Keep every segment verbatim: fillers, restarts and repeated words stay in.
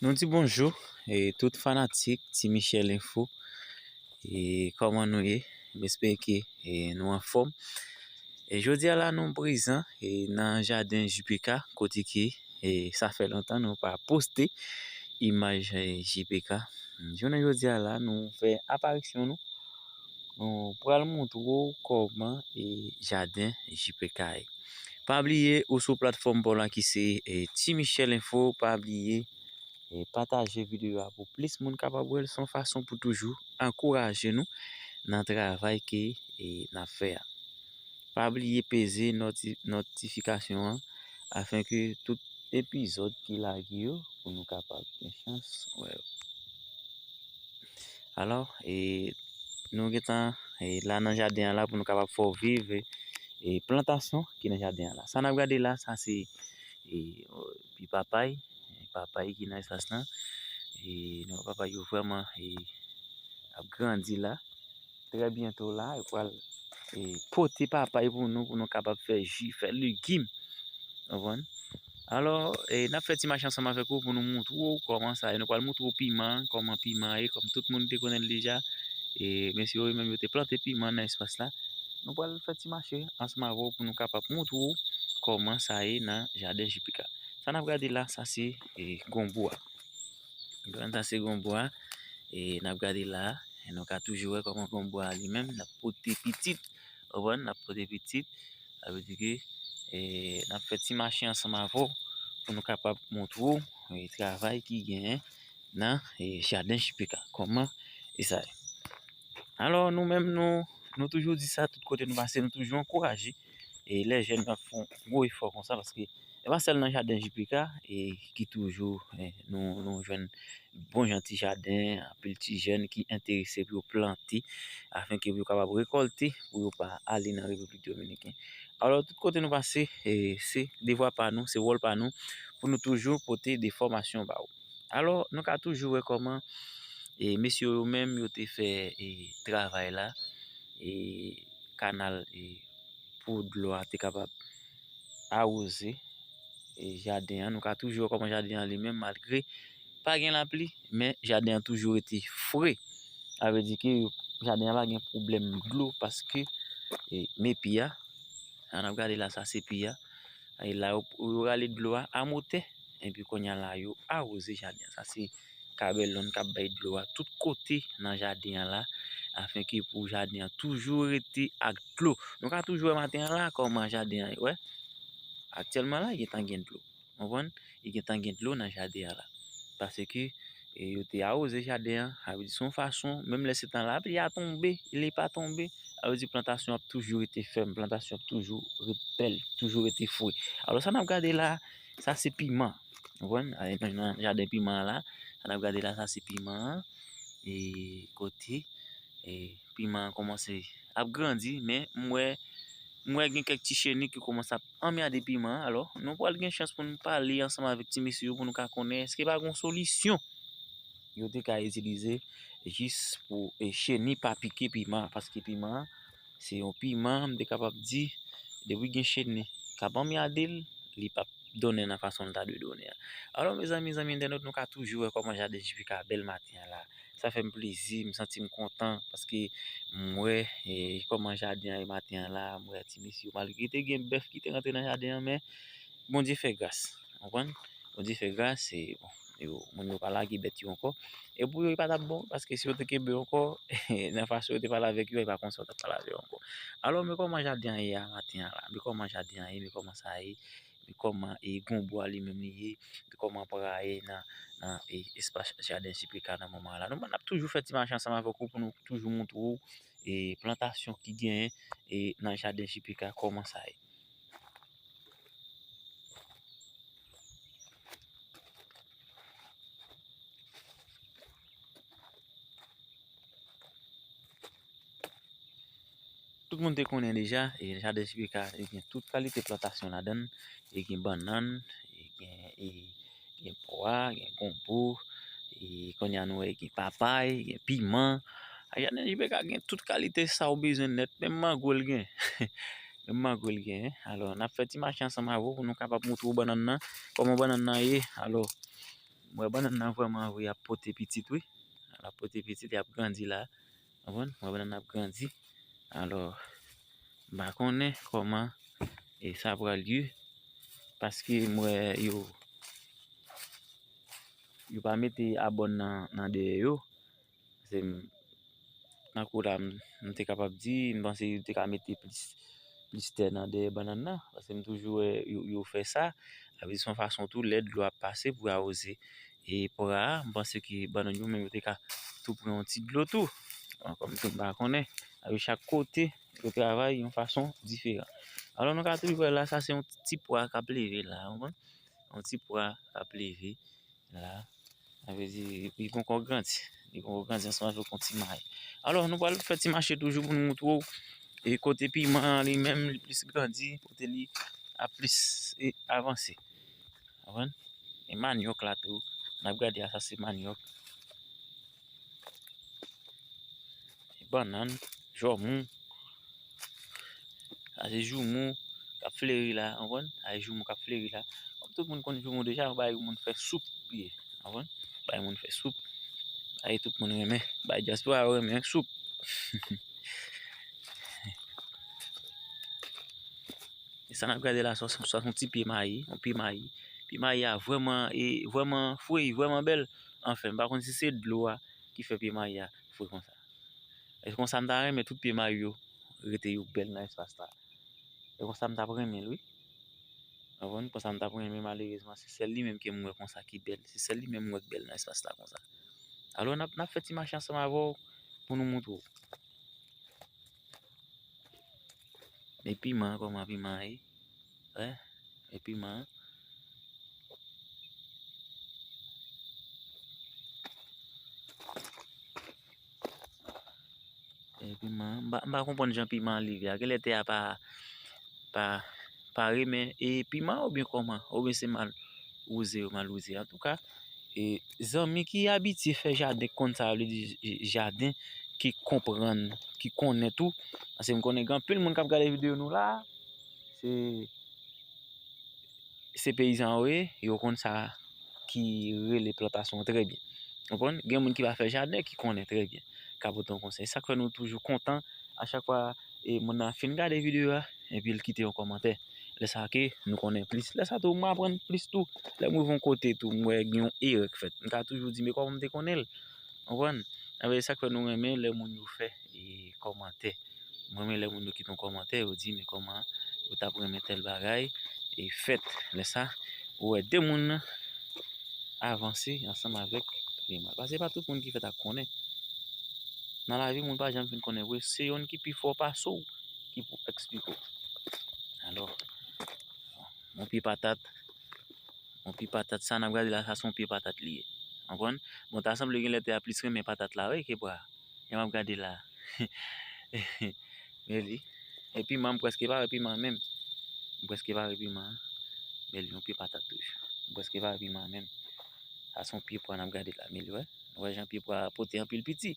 Nou di bonjou, e, tout fanatik Ti Michel Info. E, kòman nou ye? M espere ke, e, nou anfòm. E, jodi a la, nou prezan, e, nan jaden J P K, kote ke, e, sa fè lontan nou pa poste imaj, e, J P K. Jounen jodi a la, nou fè aparisyon nou. Nou pral montre w kòman, e, jaden J P K ye. Pa bliye, ou sou platfòm pa w la ki se, e, Ti Michel Info, pa bliye, e, pataje videyo a pou plis moun kapab wè l. Se yon fason pou toujou ankouraje nou nan travay ke, e, n ap fè a. Pa bliye peze noti-, notifikasyon an, afenke tout epizòd ki lage yo, pou nou kapab gen chans wè yo. Alò, e, nou gentan, e, la nan jaden an la pou nou kapab fè w viv, e, e, plantasyon ki nan jaden an la. Sa n ap gade la, sa se, e, pye papay, e, papay ki nan espas lan. E, nou wè papay yo vrèman, e, ap grandi la. Trè byento la, yo pral, e, pote papay pou nou, pou nou kapab fè ji, fè legim. Konprann? Alò, e, n ap fè ti mache ansanm avèk ou pou nou montre w kòman sa ye. Nou pral montre w piman, kòman piman ye, kòm tout moun te konnen l deja. E, mesye yo menm yo te plante piman nan espas la. Nou pral fè ti mache ansanm avè w pou nou kapab montre w kòman sa ye nan jaden J P K. Sa n ap gade la, sa se, e, gonbo a. Sa se gonbo a. E, n ap gade la, e, nou ka toujou wè kòman gonbo a li menm, l ap pote pitit. Konprann? L ap pote pitit. Sa vle di ke, e, n ap fè ti mache ansanm avè w pou nou kapab montre w, e, travay ki genyen nan, e, jaden J P K. Kòman e sa ye. Alò, nou menm, nou, nou toujou di sa, tout kote nou pase, nou toujou ankouraje, e, lè jèn yo ap fè yon gwo efò konsa, paske e pa sèl nan jaden J P K, e, ki toujou, e, nou, nou jwenn bon jan ti jaden, anpil ti jèn ki enterese pou yo plante, afenke pou yo kapab rekòlte, pou yo pa ale nan Repiblik Dominiken. Alò, tout kote nou pase, e, se devwa pa nou, se wòl pa nou, pou nou toujou pote de fòmasyon ba ou. Alò, nou ka toujou wè kòman, e, mesye yo menm, yo te fè, e, travay la, e, kanal, e, pou dlo a te kapab awoze, e, jaden an. Nou ka toujou wè kòman jaden an li menm, malgre pa gen lapli, men jaden an toujou rete fre. Sa vle di ke jaden an pa gen pwoblèm dlo, paske, e, men pye a, sa n ap gade la, sa se pye a. E la, yo, yo rale dlo a a motè, epi kounye a la, yo awoze jaden an. Sa se kabèlòn k ap bay dlo a tout kote nan jaden an la, afenke pou jaden an toujou rete ak dlo. Nou ka toujou wè maten an la kòman jaden an ye, wè. Aktyèlman la, gentan gen dlo. Konprann? Li gentan gen dlo nan jaden an la. Paske, e, yo te awoze jaden an, sa vle di se yon fason, menm lè se tan lapli a tonbe, li pa tonbe, sa vle di plantasyon ap toujou rete fèm, plantasyon ap toujou ret bèl, toujou rete fre. Alò, sa n ap gade la, sa se piman. Konprann? Ale nan, nan jaden piman an la, sa n ap gade la, sa se piman an. E kote, e piman an kòmanse ap grandi, men m wè, m wè gen kèk ti cheni ki kòmanse ap anmède piman an. Alò, nou pral gen chans pou nou pale ansanm avèk ti mesye yo pou nou ka konnen èske pa gen solisyon yo te ka itilize jis pou, e, cheni pa pike piman an, paske piman an, se yon piman, m te kapab di, depi gen cheni k ap anmède l, li p ap donnen nan fason l ta dwe donnen an. Alò, mezanmi, zanmi entènot, nou ka toujou wè kòman jaden J P K bèl maten an la. Sa fè m plezi, m santi m kontan, paske m wè, e, kòman jaden an ye maten an la, m wè ti mesye yo, malgre te gen bèf ki te rantre nan jaden an, men Bondye fè gras, konprann? Bondye fè gras, e, bon, yo, moun yo pa lage bèt yo ankò. E pou yo, li pa t ap bon, paske si yo te kenbe yo ankò, nan fason yo te pale avèk yo, e pa konsa yo t ap pale avè yo ankò. Alò, men kòman jaden an ye a maten an la, men kòman jaden an ye, men kòman sa ye, men kòman, e, gonbo a li menm li ye, men kòman pra ye nan, nan, e, espas jaden J P K nan moman an la. Nou, n ap toujou fè ti mache ansanm avèk ou pou nou toujou montre w, e, plantasyon ki genyen, e, nan jaden J P K, kòman sa ye. Tout moun te konnen deja, e jaden J P K, li gen tout kalite plantasyon ladan l. Li gen bannann, li gen, e, gen pwa, gen gonbo, e kounye a nou wè gen papay, gen piman. A, jaden J P K gen tout kalite sa w bezwen nèt, menm mango l gen. Menm mango l gen. Alò, n ap fè ti mache ansanm avè w pou nou kapab montre w bannann nan, kòman bannann nan ye. Alò, M wè bannann nan vrèman vre ap pote pitit wi. L ap pote pitit, l ap grandi la. Konprann? M wè bannann nan ap grandi. Alò, m pa konnen kòman e sa pral ye. Paske m wè yo, yo pa mete abòn nan, nan dèyè yo. Se m, tankou la, m, m te kapab di, m panse yo te ka mete plis, plis tè nan dèyè bannann nan. Paske m toujou wè yo, yo fè sa. Sa vle di se yon fason tou lè dlo ap pase pou awoze e pra a. M panse ke bannann yo menm yo te ka tou pran yon ti dlo tou. Bon, kòm tou m pa konnen. Sa vle di chak kote yo travay yon fason diferan. Alò nou ka toujou wè la, sa se yon ti pwa k ap leve la, w konprann? Yon ti pwa k ap leve la. Sa vle di li poko grandi. Li poko grandi ansanm avèk yon ti may. Alò nou pral fè ti mache toujou pou nou moutre w e kote piman an li menm li plis grandi, kote li ap plis e avanse. Konprann? E manyòk la tou. N ap gade a, sa se manyòk. E bannann, jòmou. Sa se joumou k ap fleri la, konprann? Sa se joumou k ap fleri la. Kòm tout moun konn joumou deja, bay moun fè soup li ye, konprann? Bay moun fè soup. Bay tout moun renmen, bay dyaspora yo renmen soup. E sa n ap gade la, sa, sa, sa se yon ti pye mayi, yon pye mayi. Pye mayi a vrèman, e vrèman fre, vrèman bèl. Anfen, m pa konn si se dlo a ki fè pye mayi a fre konsa. E konsa m ta renmen tout pye mayi yo rete yo bèl nan espas la. E konsa m t ap renmen l wi. Konprann? Konsa m t ap renmen, malerezman se sèl li menm ke m wè konsa ki bèl. Se sèl li menm m wè k bèl nan espas la konsa. Alò n ap, n ap fè ti mache ansanm avè w pou nou moutre w. Men piman an, kòman piman an ye? Wè, men piman an. E piman an, m pa, m pa konprann jan piman an leve a. Genlè tè a pa, pa, pa renmen e piman an oubyen kòman? Oubyen se mal wouze yo mal wouze? Antouka, e zanmi ki abitye fè jaden, ki konn sa vle di j-, jaden, ki konprann, ki konnen tou. Paske m konnen gen anpil moun k ap gade videyo nou la, se, se peyizan yo ye, yo konn sa ki rele plantasyon an trè byen. Konprann? Gen moun ki pa fè jaden ki konnen trè byen. Ka pote yon konsèy. Sa k fè nou toujou kontan a chak fwa e moun nan fin gade videyo a, epi l kite yon kòmantè. Lè sa ke nou konnen plis. Lè sa tou, mwen aprann plis tou. Lè m rive yon kote tou, m wè gen yon erè k fèt. M ka toujou di, men kòman m te konnen l? Konprann? Sa vle di sa k fè nou renmen lè moun yo fè e kòmantè. M renmen lè moun yo kite yon kòmantè, yo di, men kòman yo t ap renmen tèl bagay e fèt. Lè sa, ou wè de moun avanse ansanm avèk li mal. Paske se pa tout moun ki fèt ak konnen. Nan lavi, moun pa janm fin konnen vre. Se youn ki pi fò pase w ki pou eksplike w. Alò, yon pye patat, yon pye patat, sa n ap gade la, sa se yon pye patat li ye. Konprann? Bon, ta sanble genlè tè a plis renmen patat la, wi, ke pra. Jan m ap gade la. Men li. E piman, m prèske pa wè piman an menm. M prèske pa wè piman an. Men li, yon pye patat toujou. M prèske pa wè piman an menm. Sa se yon pye pwa n ap gade la. Men li, wè. Nou wè jan pye pwa a pote anpil piti.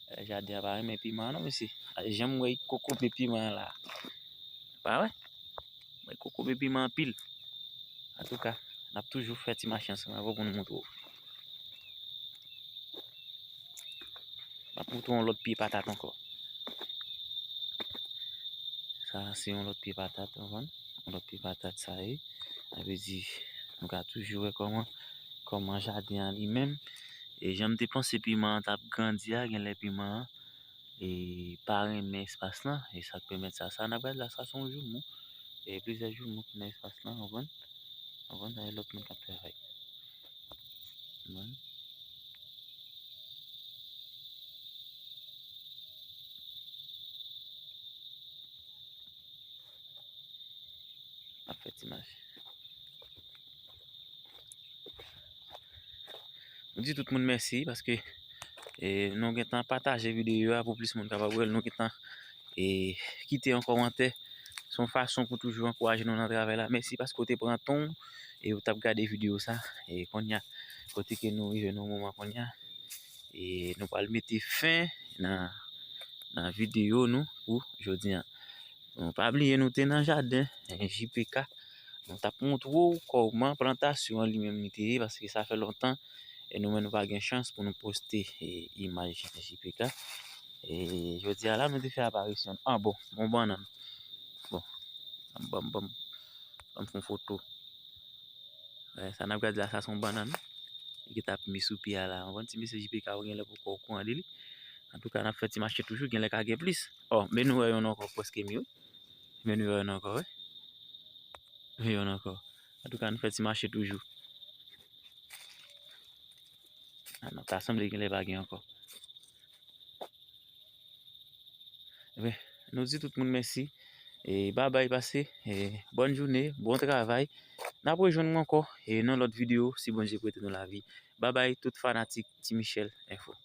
E, jaden an pa renmen piman an non, mesye. Gade jan m wè l kokobe piman an la. Pa wè? Mwen kokobe piman anpil. Antouka, n ap toujou fè ti mache ansanm avè w pou nou moutre w. M ap moutre w yon lòt pye patat ankò. Sa se yon lòt pye patat, w konprann? Yon lòt pye patat sa ye. Sa vle di, nou ka toujou wè kòman, kòman jaden an li menm. E jan m te panse piman an t ap grandi a, genlè piman an e pa renmen espas lan, e sa k pèmèt sa. Sa n ap gade la, sa se yon joumou. E plizyè joumou ki nan espas lan, w konprann? W konprann? Sa se lòt moun k ap travay. W konprann? Ap fè ti mache. Nou di tout moun mèsi paske, e, nou gentan pataje videyo a pou plis moun kapab wè l. Nou gentan, e, kite yon kòmantè. Se yon fason pou toujou ankouraje nou nan travay la. Mèsi paske w te pran tan w e w t ap gade videyo sa. E kounye a, kote ke nou rive nan moman kounye a, e nou pral mete fen nan, nan videyo nou pou jodi a. Bon, pa bliye nou te nan jaden, eh, J P K. Nou t ap montre w kòman plantasyon an li menm li te ye, paske sa fè lontan, e nou menm nou pa gen chans pou nou poste, e, imaj J P K. E jodi a la, nou te fè aparisyon. Ah, bon, bon bannann. Bon, ban m, ban m, ban m fè yon foto. Wè, sa n ap gade la, sa se yon bannann. Li ki t ap mi sou pye a la. Yon ti mesye J P K ou gen lè poko okouran de li. Antouka, n ap fè ti mache toujou, gen lè ka gen plis. Oh, men nou wè yon ankò prèske mi, wi. Men nou wè yon ankò, wi. Men yon ankò. Antouka, nou fè ti mache toujou. Ah non, ta sanble gen lè pa gen ankò. Ebyen, nou di tout moun mèsi. E babay pase. E bòn jounen, bon travay. N ap rejwenn nou ankò. E nan lòt videyo, si Bondye prete nou lavi. Babay tout fanatik Ti Michel Info.